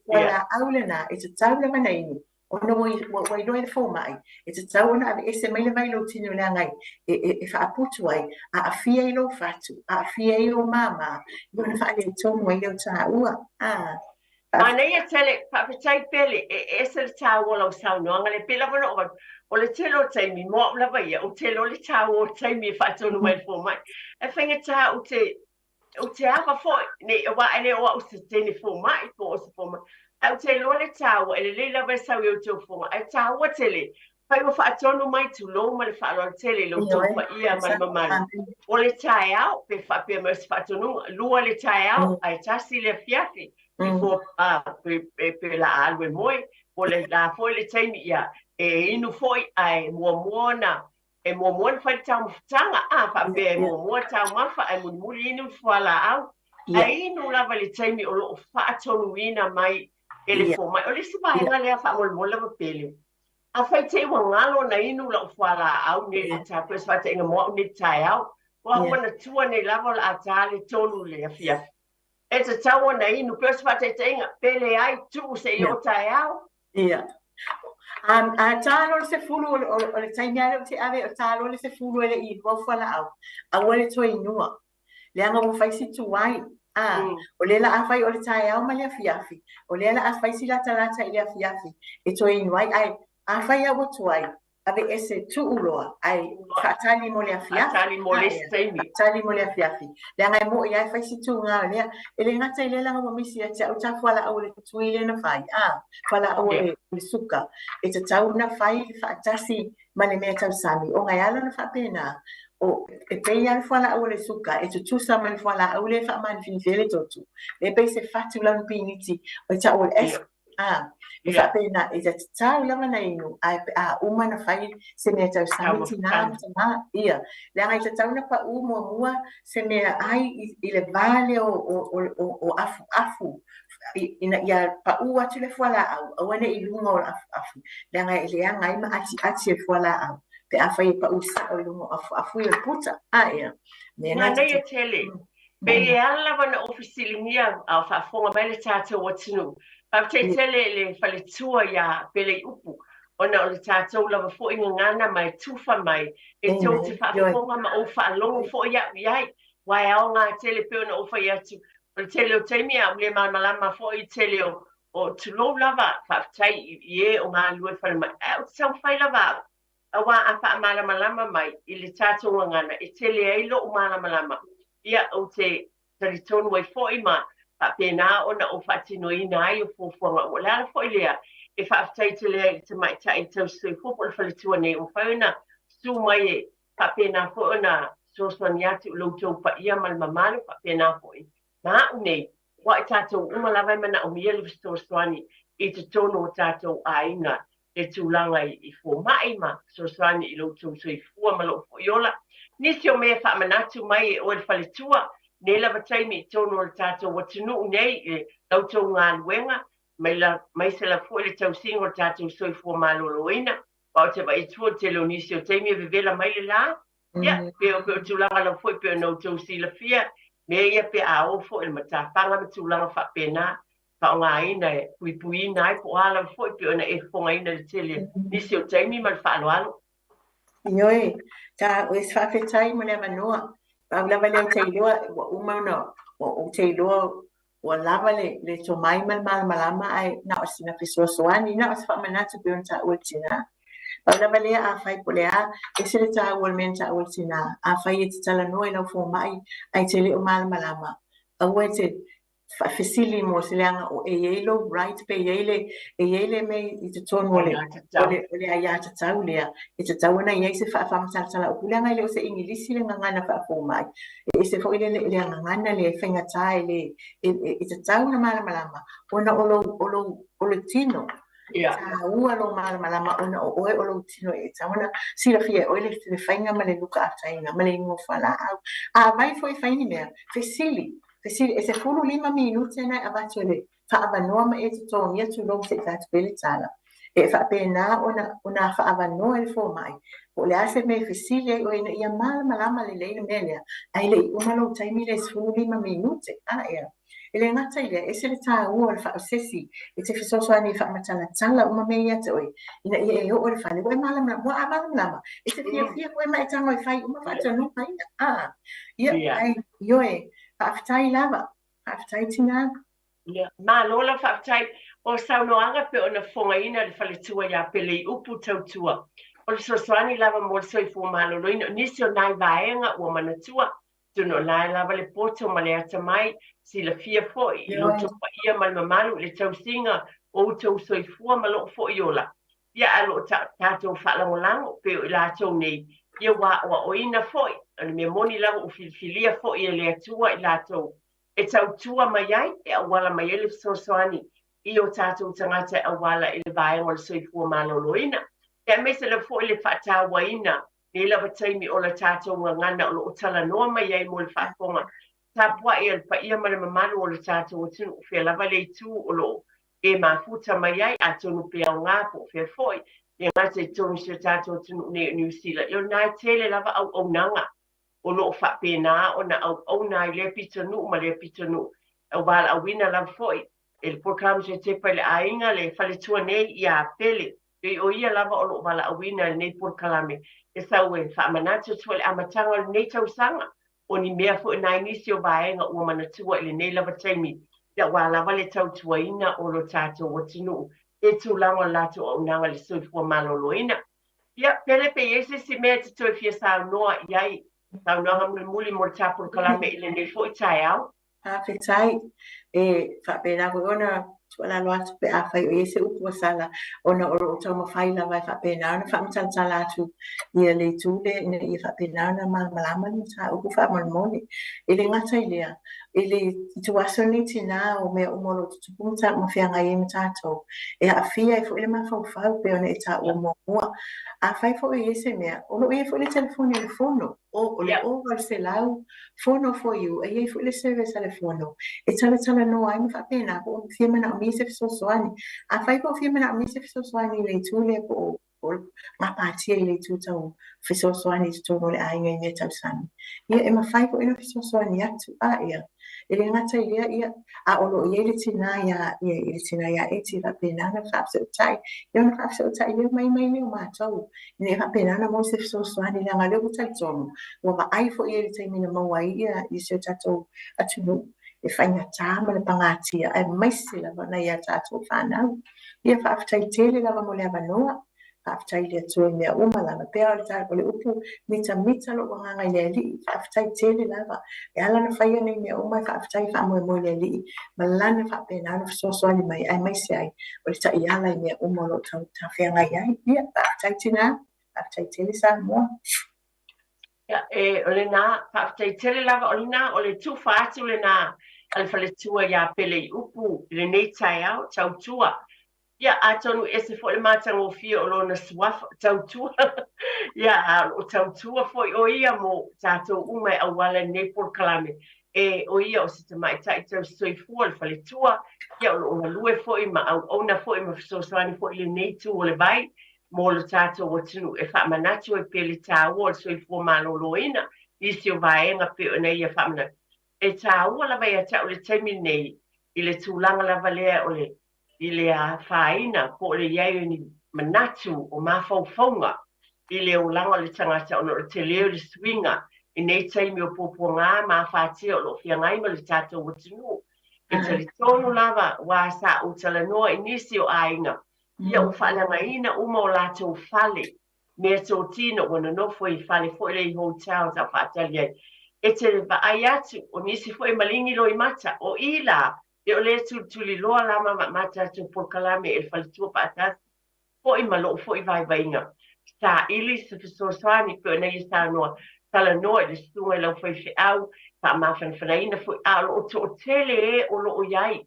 Fualaau lena, e tatau lava ona inu, ona ua, ua, ua iloa e le fomai, e tatau ona aveese mai le vai i lou tino leaga e, e, e, e faaputu ai, aafia ai lou fatu, aafia ai lou māmā, ia ona faaletonu ai lea o taua. Ah. Manaia tele, faafetai Pele, e ese le taua o lau saunoaga lea, pei lava ona ou avatu, o le tele o taimi, mo au lava ia, ou te iloa le taua o taimi e faatonu mai e le fomai. Ae faigata ou te, ou te ava foi, nei, aua e le o au se teine fomai po o se fomai, ae ou te iloa le taua, e lelei lava e sau i outou fofoga, ae taua tele, fai ua faatonu mai, tulou ma le faaaloalo tele i lo outou paia ma le mamalu, o le taeao, pe faapea mai o se faatonuga, 2 le taeao, ae 1 le afiafi, before, pe, pe, pe la a alu e moe, po o le a foi le taimi, ia, e inu foi, ae muamua ona E muamua ona fai le taumafataga, a faapea e muamua taumafa ae mulimuli inu le fualaau. Ae inu lava i le taimi o lo o faatonuina mai e le fomai. O le isi vaega lea faamolemole lava Pele, afai te i ua galo ona inu lau fualaau nei i le tatou se faataitaiga mo au nei i le taeao, ua ou manatua nei lava o le a ta le 3 i le afiafi. E tatau ona inu, pei o se faataitaiga, pe leai, tuu se i oo taeao. Ia. A ta loa le 10 o le taimi lava lea ou te ave, o ta loa le 10 e le i inua au fualaau, aua le toe inua. Leaga ua fai si tuai. A, o lea la a fai o le taeao ma le afiafi, o lea la a fai si latalata i le afiafi e toe inu ai, ae afai lava ua tuai, aveese tuu loa ae faatali mo le afiafi. Faatali mo le isi taimi. Faatali mo le afiafi. Leaga e mo'i lava e fai si tuga o lea. E le gata i lea leaga ua misi ia te au ta fualaau o le tui lea na fai, a, fualaau o le, o le suka. E tatau ona fai faatasi ma le mea tausami, ona e ala ona faapena, o, e pei lava le fualaau o le suka e tutusa ma le fualaau lea e faamanifinifia ai le toto. Lea e pei se fatu lanupiniti, e tau o le aspirin. A, e faapena, e tatau lava ona inu, ae pe a uma ona fai se mea tausami, tina ma tamā, ia. Leaga e tatau ona paʻū muamua se mea ai i le va lea o afuafu, ina ia paʻū atu le fualaau, aua ne i luga o afuafu, leaga e leaga ai ma atiati e fualaau, pe afai e paʻū sao i luga o afuafu ia o le puta. A, ia. Mea na Manaia tele. Pei e ala lava ona ou fesiligia a o faafofoga mai le tatou atunuu. Faafetai tele i le faletua iā Peleiupu ona o le tatou lava foi gagana ma e tufa mai e tou te faafofoga ma ou faalogo foi au i ai. Aua e aoga tele pei ona ou fai atu, o le tele o taimi a ou le malamalama foi i le tele o o tulou lava, faafetai i e o galulue falemai, ae ou te taumafai lava au Aua a faamalamalama mai i le tatou gagana e tele ai lo'u malamalama, ia, ou te talitonu ai foi ma faapena ona ou faatinoina ai o fuafuaga uma. O le ala foi lea e faafetai tele ai i le tamaitai tausisoifua po o le faletua nei ua mafai ona susu mai e faapena foi ona fesoasoani atu i lo outou paia ma le mamalu faapena foi ma a'u nei, aua o tatou uma lava e manaomia le fesoasoani i totonu o tatou aiga le tulaga i fomai ma fesoasoani i lo outou soifua ma lou foi ola. Nisi o mea e faamanatu mai e oe le faletua, nei lava taimi i totonu o le tatou atunuu nei i la outou galuega, aemaise lava foi le tausiga o le tatou soifua maloloina. Aua ou te vaai atu foi i le tele o nisi o taimi e vevela mai le la, ia, pei o tulaga lava foi pei ona outou silafia, mea ia pe a o foi i le matafaga ma tulaga faapena, faaaogaina e puipuiina ai po o a lava foi pei ona e fofogaina i le tele nisi o taimi ma le faaaloalo. Ioe, ta oe se faafetai mo le avanoa. Pau lava lea ou te iloa, ua uma ona, ua ou te iloa Ua lava le le tomai ma le malamalama ae na o sina fesoasoani, na o se faamanatu pei ona taua e le tina. Pau lava lea, afai po o le a, ese le taua o le mea na taua e le tina, afai e te talanoa i lau fomai ae te le o malamalama, aua e te faafesili mo se leaga o e i ai lou right pe i ai le e i ai le mea i totonu o le o le o le aiatatau lea e tatau ona i ai se faamatalatala upu leaga e le o se Igilisi le gagana faafomai. E ese foi le le gagana lea e faigata e le e tatau ona malamalama ona o lou o lou o le tino. E taua lou malamalama ona o oe o lou tino e tatau ona silafia e oe le faiga ma le luka ataina ma le igoa fualaau. Afai foi e fai ni mea, fesili, fesili, e 15 minute na e avatu e le faaavanoa ma e totogia tulou se i fai atu pea le tala. E faapena ona faaavanoa e le fomai po o le a se mea e fesili ai oe ina ia malamalama lelei le mea lea, ae le i uma lou taimi lea e 15 minute. A ea. E le gata i lea, ese le taua o le faaosesi e te fesoasoani e faamatalatala uma mea ia te oe, ina ia e oo i le fale, ua e malamalama, ua a malamalama, e te fiafia foi ma e tago e fai uma faatonuga ia. A, ia, ai, ioe, faafetai lava, faafetai tina. Ia, malo la faafetai. O saunoaga pei ona fofogaina le faletua ia Peleiupu Tautua. O le fesoasoani lava mo le soifua maloloina, o nisi o nai vaega ua manatua, atonu o la e lava le poto ma le atamai, silafia foi i lo outou paia ma le mamalu i le tausiga o outou soifua ma loo foi ola. Ia, ae o lo o tatou faalagolago pei o i latou nei, ia ua aoaoina foi. O le mea moni lava ua filifilia foi e le Atua i latou e tautua mai ai, e auala mai ai le fesoasoani i o tatou tagata e auala i le vaega o le soifua maloloina, aemaise lava foi le faatauaina nei lava taimi o la tatou gagana o lo o talanoa mai ai mo le faafofoga tapuai a le paia ma le mamalu o le tatou atunuu, fea lava le itu o lo o e mafuta mai ai, atonu pe aoga po o fea foi, e le gata i totonu o si o tatou atunuu nei o Niu Sila, ia o lena e tele lava auaunaga o lo o faapena ona auauna ai lea pitonuu ma lea pitonuu, e valaauina lava foi e le polokalame Tepa i le Aiga le faletua nei ia Pele, pei o ia lava o lo o valaauina i lenei polokalame e sau e faamanatu atu foi le amataga o lenei tausaga, o ni mea foi nai nisi o vaega ua manatua i lenei lava taimi, aua lava le tautuaina o lo tatou atunuu i tulaga o le latou auaunaga i le soifua maloloina. Ia, Pele, pe i ai se isi mea e te toe fia saunoa i ai, saunoaga mulimuli mo le ta polokalame i lenei foi taeao? Faafetai. E faapena foi ona tuualalo atu pe afai o i ai se upu ua sala, ona o lo o taumafai lava e faapena ona faamatalatala atu ia le itu lea ina ia faapena ona malamalama le mataupu faamolemole. E le gata i lea, i le ituaso lenei tinā o mea uma o lo o tutupu ma feagai ai ma tatou, e aafia ai foi le mafaufau pei ona e taua muamua. Afai foi o i ai se mea, o lo o i ai foi le telefoni a le Fono, o le 0800 Fono for you, e i ai foi le service a le Fono e talatalanoa ai ma faapena po o fia manaomia se fesoasoani. Afai po o fia manaomia se fesoasoani i le itu lea po o o gapatia i le itu tau fesoasoani i totonu o le aiga i mea tausami, ia e mafai foi ona fesoasoani atu. A ia, e le gata i lea, ia, a o lo o i ai le tinā iā, ia, i le tinā iā Eti e faapena ona faafesootai, ia ona faafesootai lea mai mai lea o matou, ina ia faapena ona maua se fesoasoani, leaga o lea ua talitonu, ua vaai foi i ai i le taimi na maua ai ia, i si o tatou atunuu, le faigata ma le pagatia, aemaise lava nai a tatou fanau. Ia faafetai tele lava mo le avanoa. Faafetai i le Atua i mea uma lava. Pei lava o le upu, mitamita lou agaga i le Alii. Faafetai tele lava. E ala ona faia nei mea uma, e faafetai e faamoemoe i le Alii ma Lana faapena ona fesoasoani mai, aemaise ai o le taiala i mea uma o lo o tafeagai ai. Ia, faafetai tinā. Faafetai tele Samoa. Ia, e, o lena, faafetai tele lava, o lena, o le tufa atu lena a le faletua iā Peleiupu i lenei taeao, tautua. Ia, atonu e ese foi le matagofie o lona suafa, tautua. Ia, a o lo o tautua foi o ia mo tatou uma e auala i lenei polokalame. E, o ia o se tamaitai tausisoifua, le faletua, ia o lo o galue foi ma auauna foi ma fesoasoani foi i lenei itu o le vai mo lo tatou atunuu e faamanatu ai pea le taua o le soifua maloloina, nisi o vaega pei ona ia faamanatu. E taua lava ia te au le taimi lenei i le tulaga lava lea o le i le afaina po o le i ai o ni manatu o mafaufauga i le olaga o le tagata ona o le tele o le suiga i nei taimi o puapuaga ma afatia o lo o feagai ma le tatou atunuu. E talitonu lava, aua sa ou talanoa i nisi o aiga, ia ua faaleagaina uma o latou fale, meatotino ua nonofo i fale foi lea i hotels a o faatali ai. E te vaai atu, o nisi foi e maligi loimata, o i la, e o lea e tulituliloa lava ma tatou polokalame e le faletua faatasi foi ma lou foi vaivaiga. Saili se fesoasoani pei ona ia saunoa, talanoa i le susuga i lau faifeau, faamafanafanaina foi, a o lo o toatele e o lo o i ai,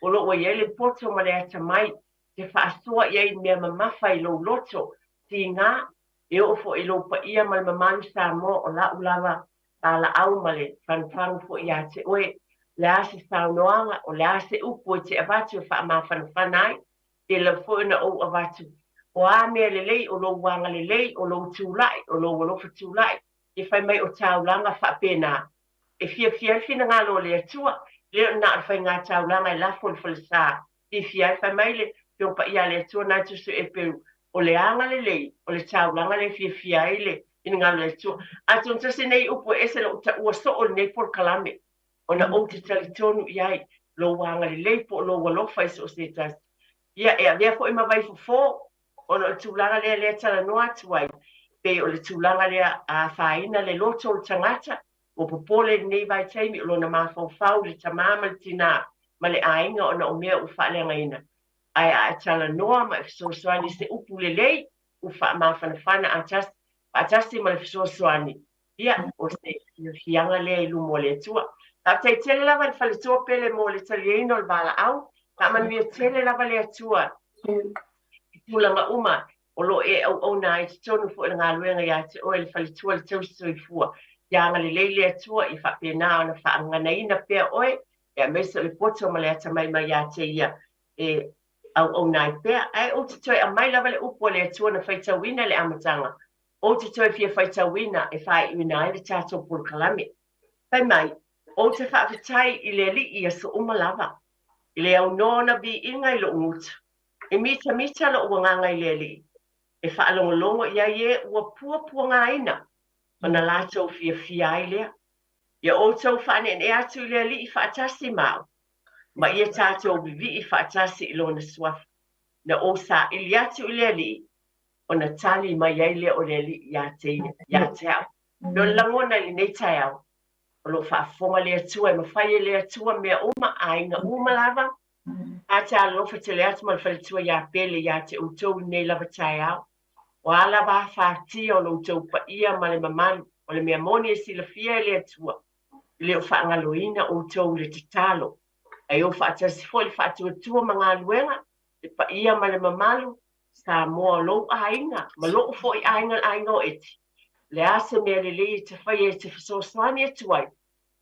o lo o i ai le poto ma le atamai, te faasoa i ai i mea mamafa i lou loto, tiga, e oo foi i lou paia ma le mamalu Samoa, o la'u lava valaau ma le fagufagu foi ia te oe, o le a se saunoaga, o le a se upu e te avatu e faamafanafana ai, e lava foi ona ou avatu, o a mea lelei, o lou agalelei, o lou tulai, o lou alofa tulai, e fai mai o taulaga faapena, e fiafia ai le finagalo o le Atua, e le o na o le faiga taulaga e lafo i le falesa, fiafia ai, fai mai le Afioga Paia a le Atua na Iesu e peu, o le agalelei, o le taulaga lea e fiafia ai le finagalo o le Atua. Atonu tasi nei upu e ese lou taua soo i lenei polokalame, ona ou te talitonu i ai, lou agalelei po o lou alofa i so o se tasi. Ia, e avea foi ma vaifofo, ona o le tulaga lea lea talanoa atu ai, pei o le tulaga lea a afaina le loto o le tagata, ua popole i lenei vaitaimi o lona mafaufau i le tamā ma le tinā ma le aiga ona o mea ua faaleagaina. Ae a e talanoa ma e fesoasoani i se upu lelei, ua faamafanafana atasi, faatasi ma le fesoasoani, ia, o se fiafiaga lea i luma o le Atua. Faafetai tele lava i le faletua pele mo le taliaina o le valaau. Faamanuia tele lava le Atua i tulaga uma o lo o e auauna ai i totonu foi o le galuega ia te oe le faletua le tausi soifua. Ia agalelei le Atua ia faapena ona faaganaina pea oe, aemaise o le poto ma le atamai mai ia te ia e auauna ai pea. Ae ou te toe aumai lava le upu a le Atua na faitauina i le amataga, ou te toe fia faitauina e faaiuina ai le tatou polokalame. Fai mai, Ou te faafetai i le Alii i aso uma lava, i le aunoa ona viiga i lou gutu. E mitamita lou agaga i le Alii, e faalogologo i ai e ua puapuagaina, ona latou fiafia ai lea. Ia outou faaneenee atu i le Alii faatasi ma au, ma ia tatou vivii faatasi i Lona suafa. Na ou saili atu i le Alii, ona tali mai ai lea o le Alii ia te ia, ia te au. O le lagona i lenei taeao, o lo o faafofoga le Atua, e mafai e le Atua mea uma, aiga uma lava. A te alofa tele atu ma le faletua ia Pele ia te outou i lenei lava taeao. O a lava afatia o lo outou paia ma le mamalu, o le mea moni e silafia e le Atua, e le o faagaloina outou i le tatalo. Ae o faatasi foi le faatuatua ma galuega, le paia ma le mamalu, Samoa o lou aiga ma lou foi aiga le aiga o Eti. O le a se mea lelei e te faia e te fesoasoani atu ai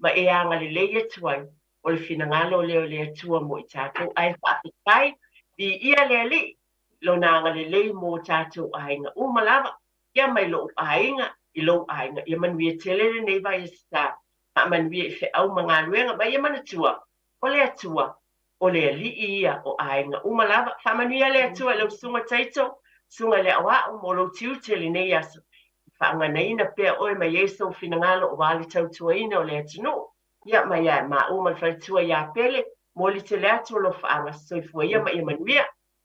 ma e agalelei atu ai, o le finagalo lea o le Atua mo i tatou. Ae faafetai, viia le Alii, Lona agalelei mo tatou aiga uma lava, ia mai lou aiga i lou aiga. Ia manuia tele lenei vaiaso sa, faamanuia i feau ma galuega, ma ia manatua, o le Atua o le Alii ia o aiga uma lava. Faamanuia le Atua i lau susuga Taito, susuga i le aoao mo lou tiute i lenei aso. Faaganaina pea oe ma i ai sou finagalo aua le tautuaina o le atunuu. Ia mai ia maua ma le faletua ia Pele, momoli tele atu alofaaga, soifua ia ma ia manuia.